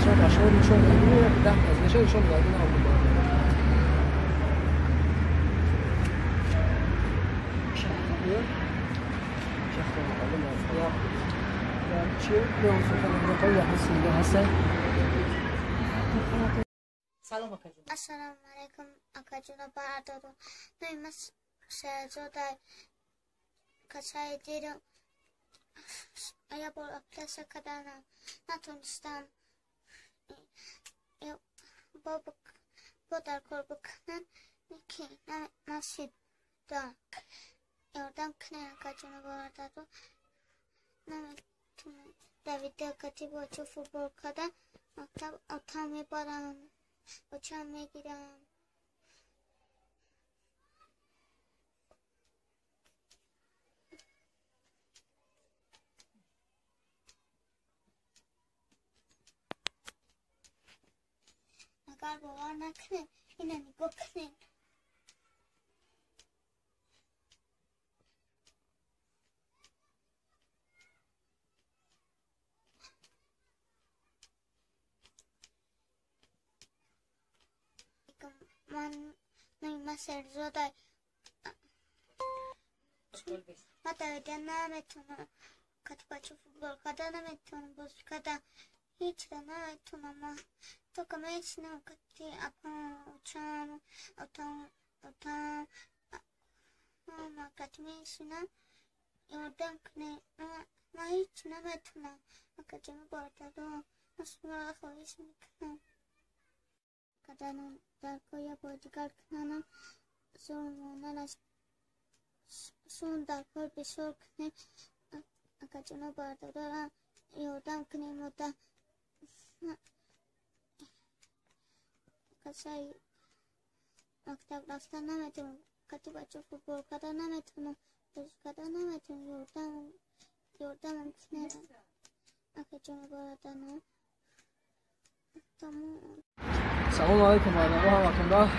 شما با شما نشون میدم 10 از نشون میدم. سلام آقا جون. السلام علیکم آقا جون و برادران. من شهزاده کسای دیدم یا بار اپلس کردم نتونستم با در کار بکنن که نشید دارم یاردم کنه آقا جون و برادران. نمیتونم دویده کتی با چو فوتبال کردن مکتب اتاق میبرم بچه میگیرم. اگر باور نکنیم اینو نگاه کنیم. من نمی‌دونم سرزاده من دویده نمیتونم کتی بچه فوتبال کردن نمیتونم بازی کردن هیچ را نمیتونم. من تو که میشنم کتی اپا چم اتام اتام من کتی میشنم یاردم کنه. من هیچ نمیتونم. من کتی باردارم من شما خواهش میکنم کردنم در کار بازیگر کنم سون در کار بسیار کنیم. اگر جناب بردارم یادم کنیم و در کسایی مکتب رفتن نمیتونم کتی بچه فوتبال کردن نمیتونم بازی کردن نمیتونم یاردم کنیم. اگر جناب بردارم. سلام علیکم برادرها همتون.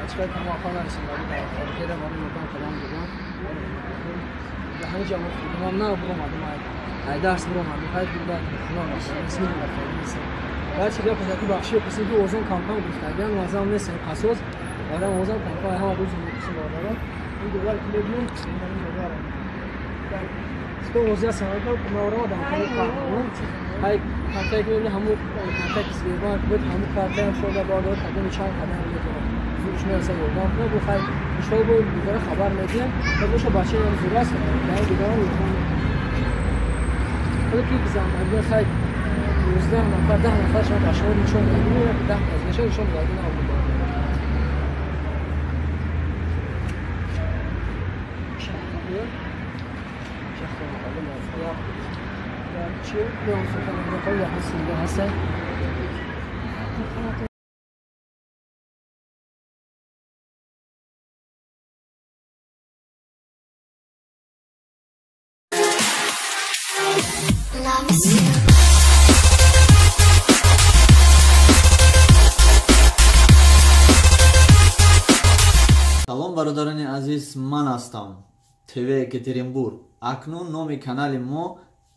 چقدر که ما خانه رسیدیم در خاطر ما رو مکان کلام بودم در همه جا ما نه برام آمدیم درس برام آمدیم های بودن خونه رسید رسید بعد چه بیا پسکی بخشی پسکی که اوزون کم کم گفتگان لازم نیست قصاص آره اوزون کم کم همه روز می‌رسیم برادرها. این دوباره که می‌بینیم این دوباره تو اوزیا سنگا ما رو دام های کارتایی که می‌بینی همون کارتایی که سیبان بود همون کارتایی هم شده بالا قدم چند قدم می‌تونه زورش میرسه یردم کنه بو خیلی انشالله با دیگه خبر میدیم تا باشه بچه هم زور است در دیگه هم می‌خوام حالا که بزن اگه خیلی 19 نفر 10 نفر شما بچه‌ها نشون میدیم 10 از نشون میدیم. Салом бародарони азиз, ман ҳастам ТВ Екатеринбург. Акнун номи канали мо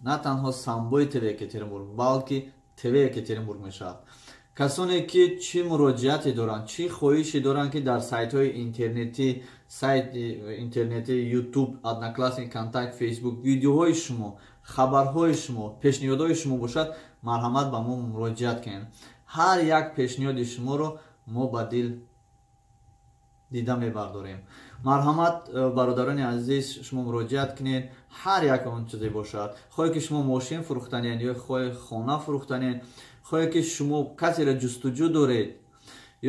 на танҳо Самбои ТВ Екатеринбург, балки ТВ Екатеринбург мешавад. Касоне ки чӣ муроҷиате доранд, чӣ хоҳише доранд, ки дар сайтҳои интернетӣ, сайти интернетӣ YouTube, Одноклассник, Контакт, Facebook видеоҳои шумо, хабарҳои шумо, пешниҳодҳои шумо бошад, марҳамат ба мо муроҷиат кунед. Ҳар як пешниҳоди шуморо мо ба дил дида мебардорем. Марҳамат бародарони азиз, шумо муроҷиат кунед, ҳар як он чизе бошад, хоҳе ки шумо мошин фурӯхтанед ё хоҳе хона фурӯхтанед, хоҳе ки шумо касеро ҷустуҷӯ доред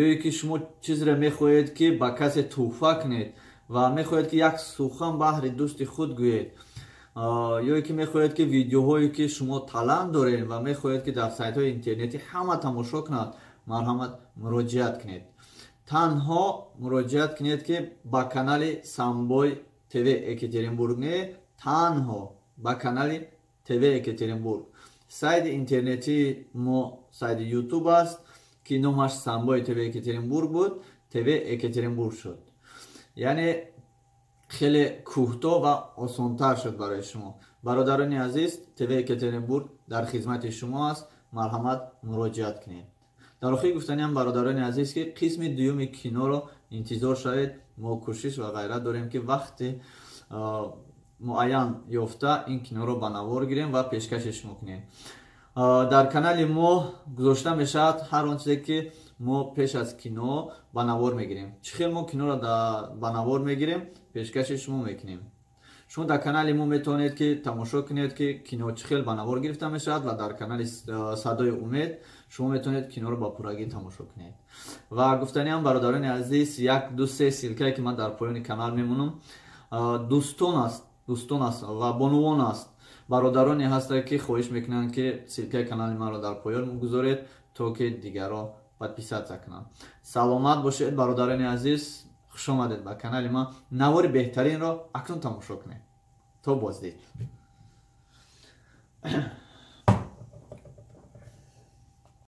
ё ки шумо чизеро мехоҳед ки ба касе тӯҳфа кунед ва мехоҳед ки як сухан баҳри дӯсти худ гӯед, ё ки мехоҳед ки видеоҳое ки шумо талант доред ва мехоҳед ки дар сайтҳои интернетӣ ҳама тамошо кунад, марҳамат муроҷиат кунед. Танҳо муроҷиат кунед ки ба канали Самбой ТВ Екатеринбург не, танҳо ба канали ТВ Екатеринбург. Сайти интернетии мо сайти YouTube аст ки номаш Самбой ТВ Екатеринбург буд, ТВ Екатеринбург шуд. Яъне хеле кӯҳто ва осонтар шуд барои шумо. Бародарони азиз, ТВ Екатеринбург дар хизмати шумо аст. Марҳамат, муроҷиат кунед. Дар охир гуфтаниам, бародарони азиз, ки қисми дуюми киноро интизор шавед. Мо кӯшиш ва ғайрат дорем, ки вақти муайян ёфта ин киноро ба навор гирем ва пешкаши шумо кунем. Дар канали мо гузошта мешавад ҳар он чизе, ки мо пеш аз кино ба навор мегирем. Чӣ хел мо киноро ба навор мегирем, пешкаши шумо мекунем. Шумо дар канали мо метавонед, ки тамошо кунед, ки кино чӣ хел ба навор гирифта мешавад, ва дар канали «Садои умед» шумо метавонед киноро ба пуррагӣ тамошо кунед. Ва гуфтаниам, бародарони азиз, як, ду, се ссылка е, ки ман дар поёни канал мемонам, дӯстон аст, дӯстон аст ва бонувон аст, бародароне ҳастанд, ки хоҳиш мекунанд, ки ссылка и канали маро дар поён гузоред, то ки дигарро подписаться кунанд. Саломат бошед, бародарони азиз, хушомадед ба канали ман. Навори беҳтаринро акнун тамошо кунед. То боздид.